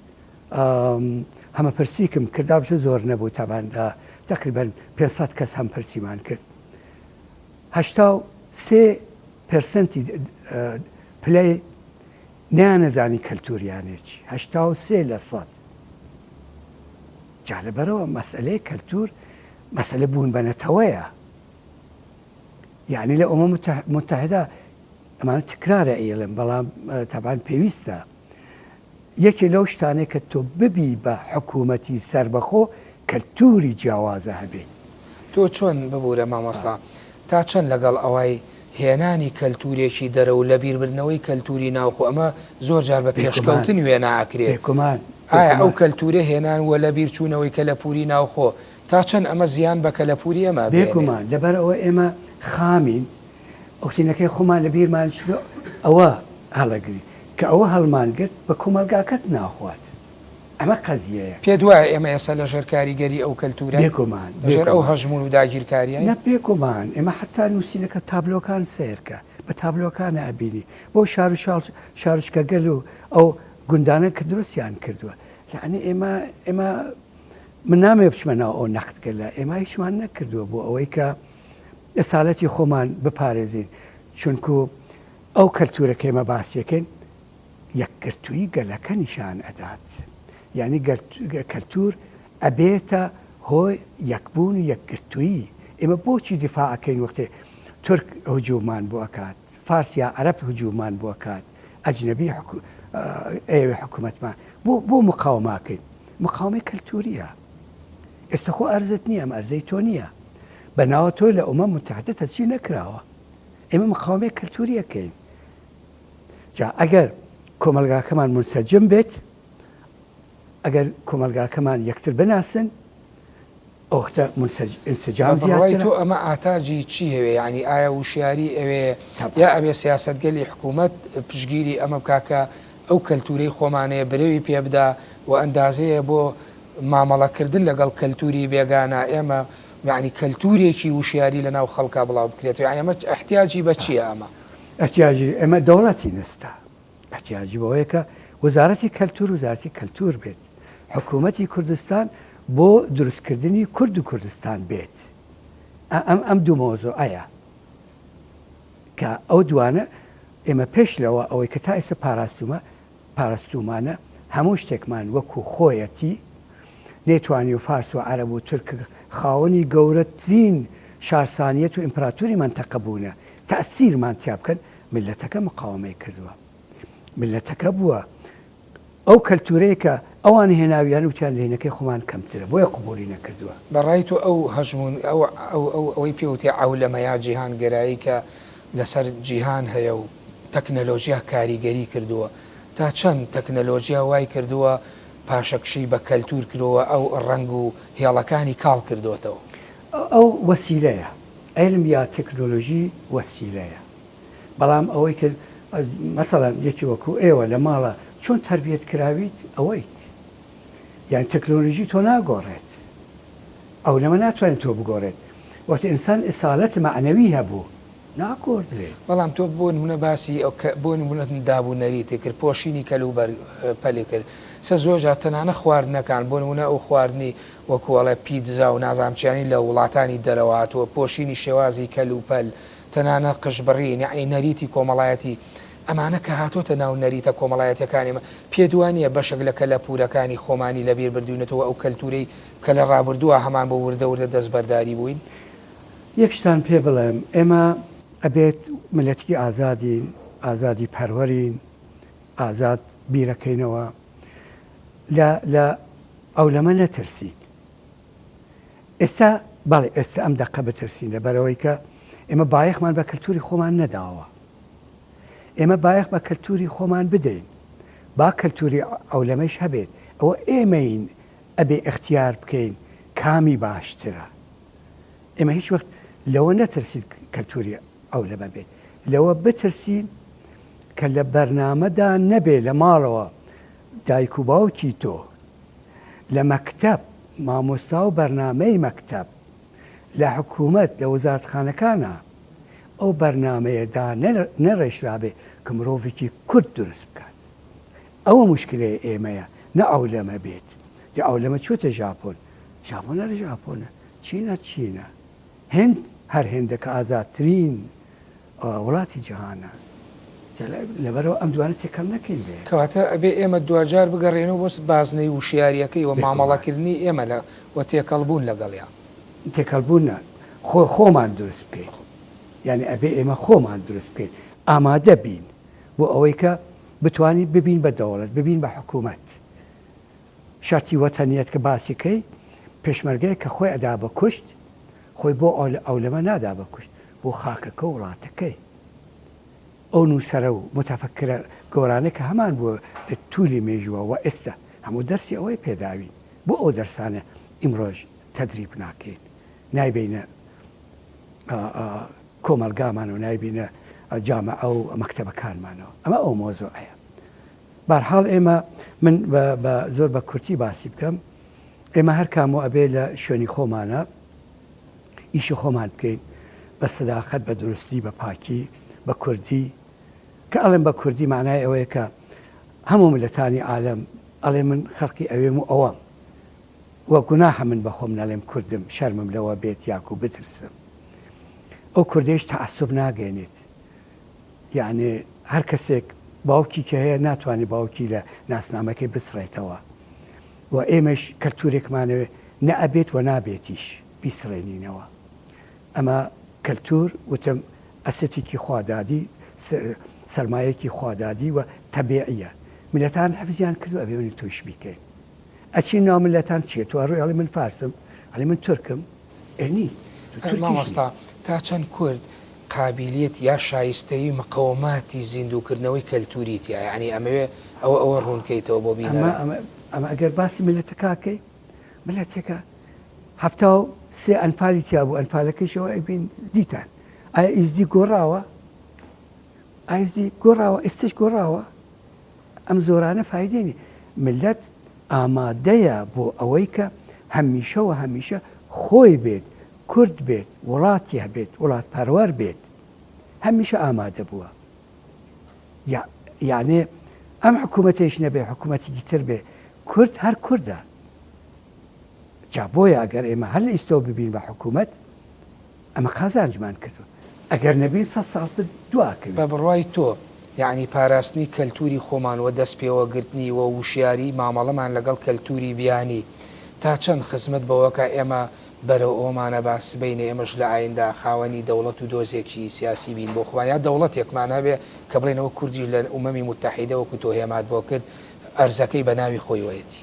هەمە پرسیکم کردا بچە زۆر نەبوو تابان لە تقریبا 500 کەس هەم پرسیمان کرد 83 percent ی پلەی نیانەزانی کەلتوریانێ چی 83 لە سەد جا لەبەرئەوە مەسئەلەی کەلتور مەسئەلە بوون بە نەتەوەیە یعنی لە ئومە متحدە ئەمانە تکرارە ئەیڵێم بەڵام تەبان پێویستە یەکێ لەو شتانەی کە تۆ ببی بە حکوومەتی سەربەخۆ کەلتوری جیاوازە هەبێت. تۆ چۆن ببورە مامۆستا تا چەند لەگەڵ ئەوای هێنانی کەلتورێکی دەرەوە و لەبیربردنەوەی کەلتوری ناوخۆ ئەمە زۆر جار بە بێگومان پێشکەوتن وێنا ئەکرێ بێگومان ئایا ئەو بێگومان. کەلتورە هێنان و لەبیرچوونەوەی کەلەپوری ناوخۆ تا چەند ئەمە زیان بە کەلەپوری ئێمە ئەگەیەنێ؟ بێگومان لەبەر ئەوە ئێمە خامین ئۆکسینەکەی خۆمان لە بیرمان چووە ئەوە هەڵەگرین کە ئەوە هەڵمان گرت بە کۆمەڵگاکەت ناخوات ئەمە قەزیەیە. پێت وایە ئێمە ئێستا لە ژێر کاریگەری ئەو کەلتورەین؟ بێگومان لە ژێر ئەو بێگومان. هەژموون و داگیرکارییەین؟ نە بێگومان ئێمە حەتا نووسینەکە تابلۆکان سەیرکە بە تابلۆکانە ئەبینی بۆ شارو شاڵ شارۆچکەگەل و ئەو گوندانە کە دروستیان کردووە یەعنی ئێمە ئێمە من نامەوێ بچمە ناو ئەو نەقدگەلە ئێمە هیچمان نەکردووە بۆ ئەوەی کە ئەسالەتی خۆمان بپارێزین چونکو ئەو کەلتورە کە ئێمە باسیەکەین یەکگرتوویی گەلەکە نیشان ئەدات یانی کەلتور ئەبێتە هۆی یەکبوون و یەکگرتوویی ئێمە بۆچی دیفاع ئەکەین وەختێ تورک هجووممان بۆ ئەکات فارس یا عەرەب هجووممان بۆ ئەکات ئەجنەبی ئەیەوێ حکوومەتمان بۆ بۆ مقاومە ئەکەین مقاومەی کەلتوریە ئێستا خۆ ئەرزت نییە ئەم ئەرزەی تۆ نییە بەناوە تۆ لە ئومە متحدە تەسجیل نەکراوە ئێمە مقاومەی کەلتوری ئەکەین جا ئەگەر کۆمەڵگاکەمان مونسەجم بێت، ئەگەر کۆمەڵگاکەمان یەکتر بناسن، ئەوەختە بە ئینسجام بڕوای زیاترە. تۆ ئەمە ئاتاجی چی ئەوێ؟ یانی ئایا وشیاری ئەوێ تەبعەن. یا ئەبێ سیاسەتگەلی حکوومەت پشتگیری ئەمە بکا کە ئەو کەلتوورەی خۆمانەیە برەوی پێ بدا و ئەندازەیە بۆ مامەڵە کردن لەگەڵ کەلتووری بێگانە ئێمە یانی کەلتوورێکی وشیاری لە ناو خەڵکا بڵاو بکرێتەوە یانی ئەمە ئیحتیاجی بە چییە ئەمە؟ ئیحتیاجی ئێمە دەوڵەتی نستە ئیحتیاجی بەوەیە کە وەزارەتی کەلتور وزارەتی کەلتور بێت حکوومەتی کوردستان بۆ دروستکردنی کورد و کوردستان بێت ئەم ئەم دوو مەوزوعەیە کە ئەو دوانە ئێمە پێش لەوە ئەوەی کە تا ئێستا پاراستومە پارستوومانە هەموو شتێکمان وەکو خۆیەتی، نەیتوانی و فارس و عەرەب و تورک خاوەنی گەورەترین شارسانیەت و ئیمپراتوری مەنتەقە بوونە تەئسیرمان تیا بکەن، میللەتەکە مقاوەمەی کردووە، میللەتەکە بووە ئەو کەلتورەی کە ئەوان هێناویان وتیان لە هینەکەی خۆمان کەمترە بۆیە قبوڵی نەکردووە. بە ڕای تۆ ئەو هەژموون ئەو ئەو ئەو ئەوەی پێ وتێ عەولەمە یا جیهانگەرایی کە لەسەر جیهان هەیە و تەکنەلۆژیا کاریگەری کردووە تا چەند تەکنەلۆژیا وای کردووە پاشەکشەی بە کەلتور کرۆوە ئەو ڕەنگ و هێڵەکانی کاڵ کردۆتەوە؟ ئەو وەسیلەیە، عیلم یا تەکنۆلۆژی وەسیلەیە، بەڵام ئەوەی کە مەسەڵەن یەکی وەکو ئێوە لە ماڵە چۆن تەربیەت کراویت ئەوەیت، یان تەکنۆلۆژی تۆ ناگۆڕێت، ئەو لەمە ناتوانێت تۆ بگۆڕێت، وەختی ئینسان ئیسالەت مەعنەوی هەبوو ناگۆڕدرێت. بەڵام تۆ بۆ نمونە باسی بۆ نمونە داب و نەریتی کرد، پۆشینی کەل و بەرگ پەلی کرد، سە زۆر جار تەنانە خواردنەکان بۆ نمونە ئەو خواردنی وەکو ئەڵێ پیتزا و نازانم چیانی لە وڵاتانی دەرەوە هاتووە، پۆشینی شێوازی کەل و پەل، تەنانە قژبڕین یەعنی نەریتی کۆمەڵایەتی ئەمانە کە هاتۆتە ناو نەریتە کۆمەڵایەتیەکانی ئێمە پێت وا نییە بەشێک لە کەلەپوورەکانی خۆمانی لەبیر بردووینەتەوە ئەو کەلتوورەی کە لە ڕابردووە هەمان بۆ وردە وردە دەستبەرداری بووین؟ یەک شتان پێ بڵێم ئێمە ئەبێت میللەتکی ئازادین ئازادی پەروەرین ئازاد بیرەکەینەوە لە لە عەولەمە نەترسیت ئێستا بەڵێ ئێستا ئەم دەقە بترسین لەبەرەوەی کە ئێمە بایەخمان بە کەلتوری خۆمان نەداوە. ئێمە بایەخ بە کەلتوری خۆمان بدەین با کەلتوری عەولەمەیش هەبێت ئەوە ئێمەین ئەبێ ئیختیار بکەین کامی باشترە ئێمە هیچ وەخت لەوە نەترسین کەلتوری عەولەمە بێت لەوە بترسین کە لە بەرنامەدا نەبێ لە ماڵەوە دایک و باوکی تۆ لە مەکتەب مامۆستا و بەرنامەی مەکتەب لە حکوومەت لە وەزارەتخانەکانا ئەو بەرنامەیە دا نەڕێژرابێ کە مرۆڤێکی کورد دروست بکات. ئەوە موشکلەی ئێمەیە نە عەولەمە بێت. جا عەولەمە چۆتە ژاپۆن، ژاپۆن هەر ژاپۆنە، چین هەر چینە، هند هەر هندە کە ئازادترین وڵاتی جیهانە. جا لەبەرئەوە ئەم دوانە تێکەڵ نەکەین بەیەک. کەواتە ئەبێ ئێمە دواجار بگەڕێینەوە بۆ بازنەی وشیارییەکەی و بێگومان. مامەڵەکردنی ئێمە لە و تێکەڵبوون لەگەڵیا. تێکەڵبوون نا، خۆ خۆمان دروست بکەین. یانی ئەبێ ئێمە خۆمان دروست بکەین، ئامادە بین بۆ ئەوەی کە بتوانین ببین بە دەوڵەت، ببین بە حکوومەت. شەرتی وەتەنیەت کە باسی کەی، پێشمەرگەیەک کە خۆی ئەدا بە کوشت، خۆی بۆ عەولەمە نادا بە کوشت، بۆ خاکەکە و وڵاتەکەی. ئەو نووسەرە و موتەفەکرە گەورانەی کە هەمان بووە لە توولی مێژووە و ئێستا هەموو دەرسی ئەوەی پێداوین، بۆ ئەو دەرسانە ئیمڕۆژ تەدریب ناکەین، نایبەینە کۆمەڵگامان و نایبینە جامعە و مەکتەبەکانمانەوە. ئەمە ئەو مەوزوعەیە. بارحاڵ ئێمە من بە زۆر بە کورتی باسی بکەم، ئێمە هەر کام و ئەبێ لە شوێنی خۆمانە ئیشی خۆمان بکەین بە سداقەت، بە دروستی، بە پاکی، بە کوردی. کە ئەڵێم بە کوردی مەعنای ئەوەیە کە هەموو میللەتانی عالەم ئەڵێ من خەڵکی ئەوێم و ئەوەم و گوناحە من بە خۆم نەڵێم کوردم، شەرمم لەوە بێت یاکو بترسم. ئەو کوردەیش تەعەسوب ناگەینێت. یەعنی هەر کەسێک باوکی کە هەیە ناتوانێت باوکی لە ناسنامەکەی بسڕێتەوە و ئێمەش کەلتورێکمانەوێ نە ئەبێت و نابێتیش بیسڕێنینەوە. ئەمە کەلتور وتم ئەسەتێکی خوادادی، سەرمایەکی خوادادی و تەبیعیە. میللەتان حفزیان کردوە ئەبێ من و تۆیش بیکەین. ئەچین ناو میللەتان چیە؟ تۆ ئەڕۆی ئەڵێی من فارسم، ئەڵێ من تورکم، ئێ نیت، تۆ تورکیش مامۆستا نیت. تا چەند کورد قابیلیەت یا شایستەیی مقەوماتی زیندوو کردنەوەی کەلتوری تیایە؟ یانی ئەمەوێ ئەوە ئەوە ڕوون کەیتەوە بۆ ئەمە بینەران. ئەمە ئەمە ئەگەر باسی میللەتەکە کەی میللەتێکە 73 ئەنفالی تیا بوو ئەنفالەکەیشەوە ئەیبین دیتان ئایا ئیزدی گۆڕاوە؟ ئایزدی گۆڕاوە ئێستش گۆڕاوە؟ ئەم زۆرانە فایدەی نیە ملت ئامادەیە بۆ ئەوەی کە هەمیشە و هەمیشە خۆی بێت کورد بێت وڵاتی هەبێت وڵات پەروەر بێت هەمیشە ئامادە بووە یانێ ئەم حکوومەتێش نەبێ حکوومەتێکی تر بێ کورد هەر کوردە جا بۆیە ئەگەر ئێمە هەر لە ئیستەوە ببین بە حکوومەت ئەمە قازانجمان کردوە ئەگەر نەبین سەد ساڵ تر دوا ئەکەوین. بە بڕوای تۆ یەعنی پاراستنی کەلتوری خۆمان و دەست پێوە گرتنی و وشیاری مامەڵەمان لەگەڵ کەلتوری بیانی تا چەند خزمەت بەوەکا ئێمە بەرەو ئەوەمانە با سبەینێ ئێمەش لە ئایندە خاوەنی دەوڵەت و دۆزێکی سیاسی بین بۆ خۆمان یا دەوڵەتێکمان هەبێ کە بڵێین ئەوە کوردیش لە ئومەمی موتەحیدە وەکو تۆ هێمات بۆ کرد ئەرزەکەی بە ناوی خۆیوەیەتی.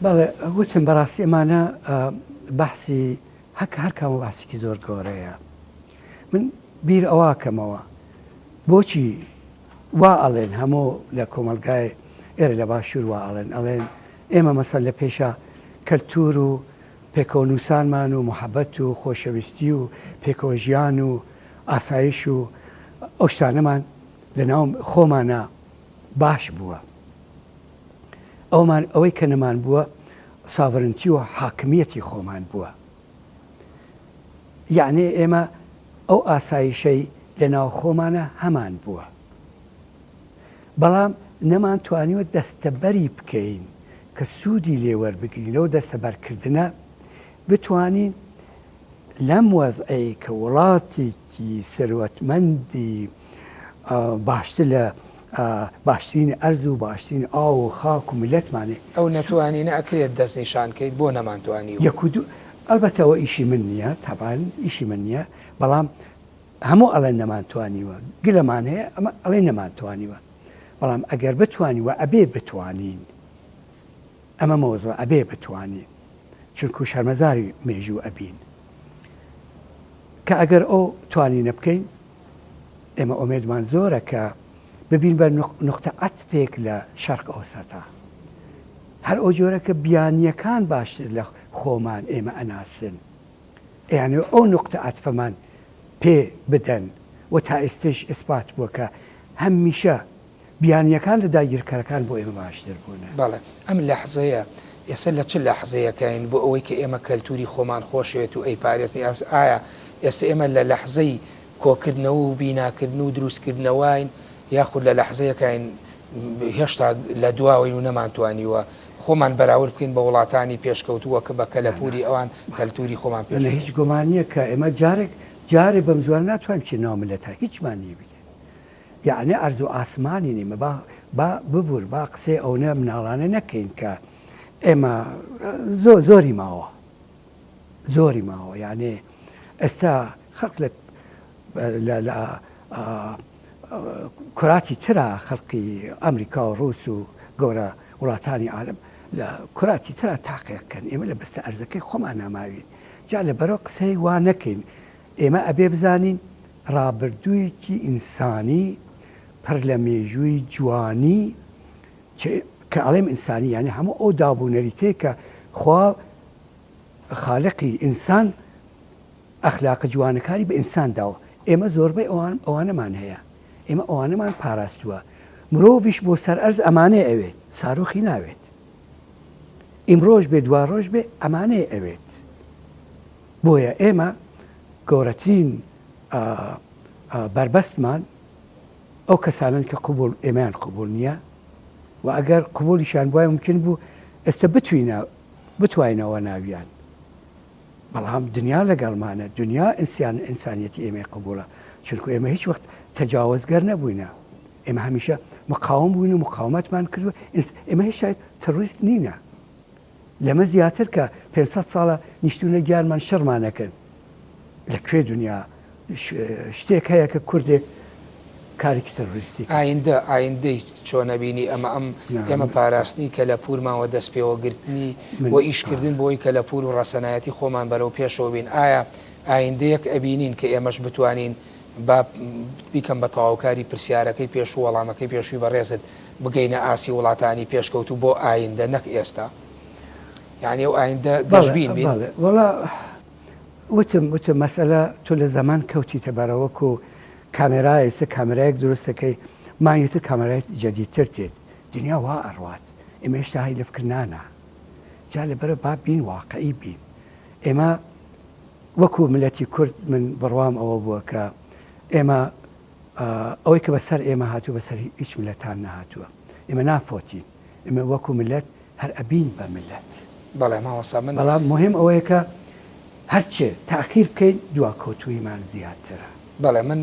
بەڵێ وتم بەڕاستی ئەمانە بەحسی هەک هەر کامە باسێکی زۆر گەورەیە من بیر ئەوە کەمەوە بۆچی وا ئەڵێن هەموو لە کۆمەلگای ئێرە لە باشوور وا ئەڵێن ئەڵێن ئێمە مەسەل لە پێشە کەلتور و پێکەوە نووسانمان و محەبەت و خۆشەویستی و پێکەوە ژیان و ئاسایش و ئەو شتانەمان لە ناو خۆمانە باش بووە ئەومان ئەوەی کە نەمان بووە sovereignty و حاکمیەتی خۆمان بووە. یەعنی ئێمە ئەو ئاسایشەی لە ناو خۆمانە هەمان بووە. بەڵام نەمان توانیوە دەستەبەری بکەین کە سوودی لێ وەربگرین لەو دەستەبەرکردنە بتوانین لەم وەزعەی کە وڵاتێکی سەروەتمەندی باشتر لە باشترین ئەرز و باشترین ئاو و خاک و میللەتمانێ. ئەو نەتوانینە ئەکرێت دەستنیشان کەیت بۆ نەمانتوانیوە؟ یەک و دوو ئەلبەتە ئەوە ئیشی من نییە تەبعەن ئیشی من نییە بەڵام هەموو ئەڵێن نەمانتوانیوە گلەمان هەیە ئەمە ئەڵێن نەمانتوانیوە بەڵام ئەگەر بتوانین و ئەبێ بتوانین ئەمە مەوزوع ئەبێ بتوانین چونکو شەرمەزاری مێژوو ئەبین کە ئەگەر ئەو توانینە بکەین. ئێمە ئۆمێدمان زۆرە کە ببین بە نوقتە عەتفێک لە شەرق ئەوسەتا. هەر ئەو جۆرە کە بیانییەکان باشتر لە خۆمان ئێمە ئەناسن. ئەیانەوێ ئەو نوقتە عەتفەمان پێ بدەن و تا ئێستەیش ئیسپات بووە کە هەمیشە بیانییەکان لە داگیرکەرەکان بۆ ئێمە باشتر بوونە. بەڵێ. ئەم لەحزەیە، ئێستا لە چ لەحزەیەکاین بۆ ئەوەی کە ئێمە کەلتووری خۆمان خۆشەوێت و ئەیپارێزین؟ ئایا ئێستا ئێمە لە لەحزەی کۆکردنەوە و بیناکردن و دروستکردنەوەین یاخود لە لەحزەیەکاین هێشتا لە دواوەین و نەمانتوانیوە خۆمان بەراورد بکەین بە وڵاتانی پێشکەوتوو وەک بە کەلەپووری ئەوان کەلتووری خۆمان پێش بەخەین. هیچ گومان نییە کە ئێمە جارێک جارێ بەم زوانە ناتوانین بچینە ناو مللەتا هیچمان نییە بیکەین یەعنی ئەرز و ئاسمانین ئێمە با با ببور با قسەی ئەونە مناڵانە نەکەین کە ئێمە زۆر زۆری ماوە زۆری ماوە یانێ ئێستا خەڵک لە لە لە کوراتی ترا خەڵکی ئەمریکا و ڕوس و گەورە وڵاتانی عالم لە کوراتی ترا تاقێکن ئێمە لە بەستە ئەرزەکەی خۆمان ناماوین جا لە بەرەو قسەی وا نەکەین ئێمە ئەبێ بزانین ڕابردوویەکی ئینسانی پڕ لە مێژووی جوانی کە ئەڵێم ئینسانی یانی هەموو ئەو داب و نەریتەی کە خوا خالقی ئینسان ئەخلاقە جوانەکانی بە ئینسان داوە ئێمە زۆربەی ئەوان ئەوانەمان هەیە ئێمە ئەوانەمان پاراستووە مرۆڤیش بۆ سەر ئەرز ئەمانەی ئەوێت سارۆخی ناوێت ئیمڕۆژ بێ دوا ڕۆژ بێ ئەمانەی ئەوێت بۆیە ئێمە گەورەترین بەربەستمان ئەو کەسانەن کە قبوڵ ئێمەیان قبوڵ نییە و ئەگەر قبوڵیشیان بوایە مومکین بوو ئێستا بتوینە بتواینەوە ناویان بەڵام دنیا لەگەڵمانە دنیا ئینسان ئینسانیەتی ئێمەی قبوڵە چونکو ئێمە هیچ وەخت تەجاوزگەر نەبووینە ئێمە هەمیشە مقاوم بووین و مقاومەتمان کردووە ئێمە هیچ شاید تڕویست نینە لەمە زیاتر کە 500 ساڵە نیشتونە گیانمان شەڕمانەکەن لە کوێ دنیا شتێک هەیە کە کوردێک کارێکی ترۆریستی کرد. ئایندە، ئایندەی چۆن ئەبینی ئەمە ئەم ئێمە پاراستنی کەلەپوورمان و دەستپێوەگرتنی و ئیشکردن بۆی کەلەپوور و ڕەسەنایەتی خۆمان بەرەو پێشەوە بین ئایا ئایندەیەک ئەبینین کە ئێمەش بتوانین با بیکەم بە تەواوکاری پرسیارەکەی پێشوو وەڵامەکەی پێشووی بەڕێزت بگەینە ئاستی وڵاتانی پێشکەوتوو بۆ ئایندە نەک ئێستا یانی ئەو ئایندە گەشبین بین؟ بەڵێ وەڵا وتم وتم مەسەلە تۆ لە زەمان کەوتیتە بەرە وەکو کامێرا ئێستا کامێرایەک دروست دەکەی مانگی تر کامێرای جەدیدتر دێت دنیا وا ئەڕوات ئێمە هێشتا هەی لە فکر نانا جا لەبەرە با بین واقعی بین ئێمە وەکو ملەتی کورد من بڕوام ئەوە بووە کە ئێمە ئەوەی کە بەسەر ئێمە هاتوو بەسەر هیچ ملەتان نەهاتووە ئێمە نافۆتین ئێمە وەکو ملەت هەر ئەبین بە ملەت. بەڵێ مامۆستا من. بەڵام موهیم ئەوەیە کە هەرچێ تاخیر بکەین دواکەوتووییمان زیاترە. بەڵێ من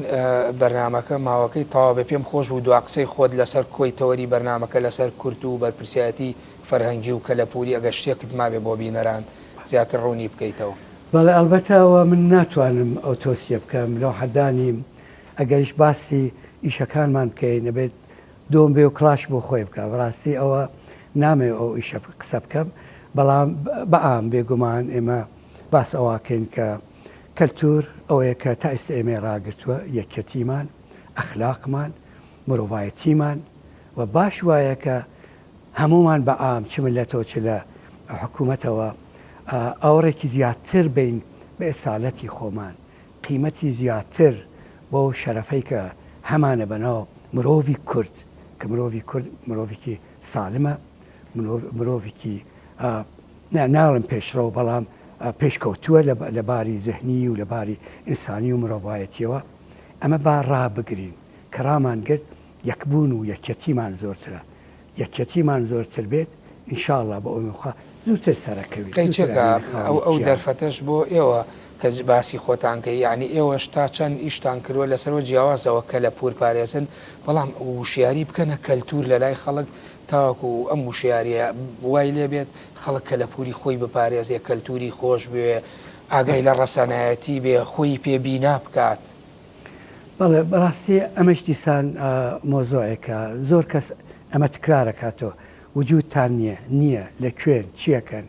بەرنامەکە ماوەکەی تەواو بێ پێم خۆش بوو دوا قسەی خۆت لەسەر کۆی تەوەری بەرنامەکە لەسەر کورد و بەرپرسیایەتی فەرهەنگی و کەلەپووری ئەگەر شتێکت مابێ بۆ بینەران زیاتر ڕوونی بکەیتەوە. بەڵێ ئەڵبەتە ئەوە من ناتوانم ئەو تۆسیە بکەم لەو حەدا نیم ئەگەریش باسی ئیشەکانمان بکەین ئەبێت دۆم بێ و کڵاش بۆ خۆی بکا بەڕاستی ئەوە نامەوێ ئەو ئیشە قسە بکەم بەڵام بەعام بێگومان ئێمە باس ئەوەکەین کە کەلتور ئەوەیە کە تا ئێستا ئێمەی ڕاگرتووە یەکیەتیمان ئەخلاقمان مرۆڤایەتیمان و باش وایە کە هەموومان بەعام چ ملەتەوە چ لە حکوومەتەوە ئاوڕێکی زیاتر بین بە ئێسالەتی خۆمان قیمەتی زیاتر بەو شەرەفەی کە هەمانە بەناو مرۆڤی کورد کە مرۆڤی کورد مرۆڤێکی سالمە مرۆڤێکی ناڵم پێشڕەو بەڵام پێشکەوتووە لە باری زهنی و لە باری ئینسانی و مرۆڤایەتیەوە ئەمە با ڕابگرین کە ڕامان گرت یەکبوون و یەکیەتیمان زۆرترە یەکیەتیمان زۆرتر بێت ان شاء اللە بە ئومێد خوا زووتر سەرەکەوین زووتر قەیچەکە ئەبینە ئەو خاوەنی ئەو کیان. دەرفەتەش بۆ ئێوە کە باسی خۆتان کەی یەعنی ئێوەش تا چەند ئیشتان کردوە لەسەرەوە جیاوازەوە کەلەپور پارێزن بەڵام وشیاری بکەنە کەلتور لەلای خەڵک تاوەکو ئەم وشیاریە وای لێ بێت خەڵک کەلەپوری خۆی بپارێزێ کەلتوری خۆش بوێ ئاگای لە ڕەسەنایەتی بێ خۆی پێ بینا بکات. بەڵێ بەڕاستی ئەمەش دیسان مۆزۆعێکە زۆر کەس ئەمە تکرارەکاتەوە وجودتان نییە نییە لە کوێن چیەکەن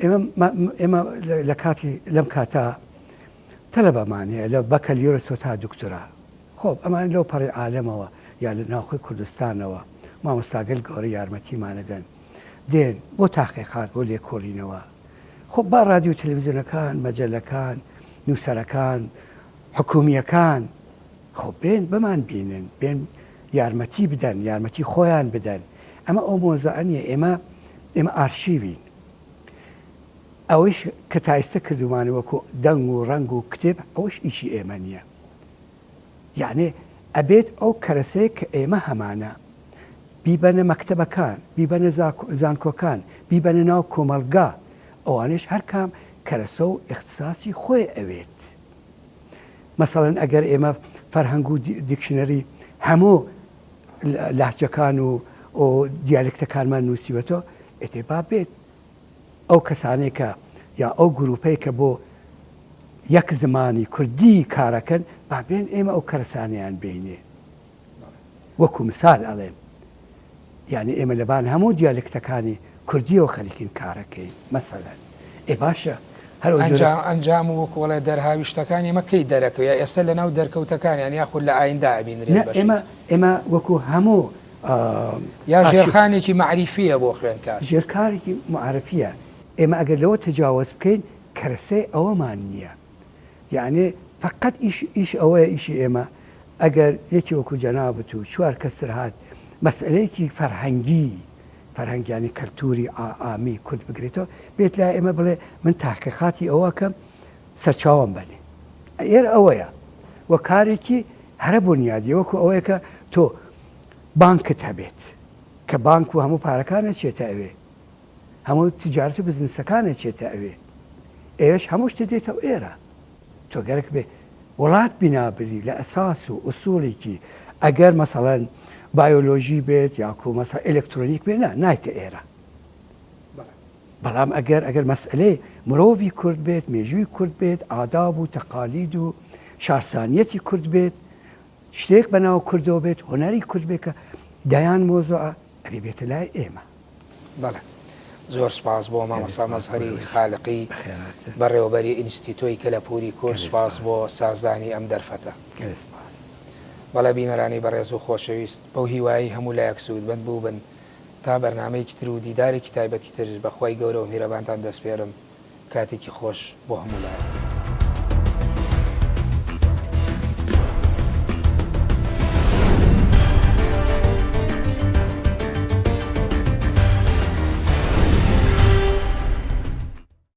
ئێمە ئێمە لە کاتی لەم کاتە تەلەبەمان هەیە لە بەکەلیۆرسەوە تا دکتۆرا. خۆب ئەمان لەو پەڕی عالەمەوە یا لە ناوخۆی کوردستانەوە مامۆستاگەل گەورە یارمەتیمانەدەن دێن بۆ تاقیقات بۆ لێکۆڵینەوە خۆ با ڕادیو تەلەفزیۆنەکان مەجەلەکان نووسەرەکان حکومییەکان خۆ بێن بمان بینن بێن یارمەتی بدەن یارمەتی خۆیان بدەن ئەمە ئەو مۆزوعە نییە ئێمە ئێمە ئارشیوین ئەوەیش کە تا ئێستا کردومانە وەکو دەنگ و ڕەنگ و کتێب ئەوەش ئیشی ئێمە نییە یەعنی ئەبێت ئەو کەرەسەیە کە ئێمە هەمانە بیبەنە مەکتەبەکان، بیبەنە زانکۆکان، بیبەنە ناو کۆمەڵگا، ئەوانەیش هەر کام کەرەسە و ئیختساسی خۆی ئەوێت. مەسەڵەن ئەگەر ئێمە فەرهەنگ و dictionary هەموو لەهجەکان و دیالێکتەکانمان نووسیوەتەوە، ئێتێ با بێت ئەو کەسانەی کە یا ئەو گروپەی کە بۆ یەک زمانی کوردی کارەکەن با بێن ئێمە ئەو کەرەسانەیان بینێ وەکو مثال ئەڵێم یعنی ئێمە لەبان هەموو دیالکتەکانی کوردیەوە خەریکین کارەکەین مەسەلەن ئێ باشە هەر ئەو جۆرە ئەنجام و وەکو ئەڵێ دەرهاویشتەکان ئێمە کەی دەرەکەوێ یا ئێستا لەناو دەرکەوتەکانیان یاخود لە ئایندە ئەبینرێت نە بەشێکی؟ ئێمە ئێمە وەکو هەموو یا ژێرخانێکی مەعریفییە بۆ خوێندکار؟ ژێرکارێکی مەعرفییە، ئێمە ئەگەر لەوە تەجاوەز بکەین کەرەسەی ئەوەمان نییە، یەعنی فەقەت ئیش ئیش ئەوەیە ئیشی ئێمە ئەگەر یەکی وەکو جەنابت و چوار کەس تر هات مەسئەلەیەکی فەرهەنگی فەرهەنگ یانی کەلتوری عامی کورد بگرێتەوە بێت لای ئێمە بڵێ من تاحقیقاتی ئەوە کەم سەرچاوەم بەنێ ئێرە ئەوەیە و کارێکی هەرە بونیادیە وەکو ئەوەیە کە تۆ بانکت هەبێت کە بانک و هەموو پارەکان ئەچێتە ئەوێ هەموو تجارەت و بزنسەکان ئەچێتە ئەوێ ئێش هەموو شتە دێتەوە ئێرە تۆ گەرەک بێ وڵات بینابری لە ئەساس و ئوسوڵێکی ئەگەر مەسەڵەن بایۆلۆژی بێت یاکو مەسە ئەلکترۆنیک بێ نا نایتە ئێرە بەڵام ئەگەر ئەگەر مەسئلەی مرۆڤی کورد بێت، مێژووی کورد بێت، ئاداب و تەقالید و شارسانیەتی کورد بێت، شتێک بە ناو کوردەوە بێت، هونەری کورد بێت کە دەیان مۆزوعە، ئەبێ بێتە لای ئێمە. بەڵێ. زۆر سپاس بۆ مامۆستا مەزهەری خالقی، بەڕێوەبەری ئینستیتۆی کەلەپووری کورد، سپاس بۆ سازدانی ئەم دەرفەتە. بەڵێ بینەرانی بەڕێز و خۆشەویست، بەو هیوایەی هەموو لایەک سوودمەند بووبن، تا بەرنامەیەکی تر و دیدارێکی تایبەتی تر بە خوای گەورە و میرەبانتان دەسپێرم کاتێکی خۆش بۆ هەموو لایەک.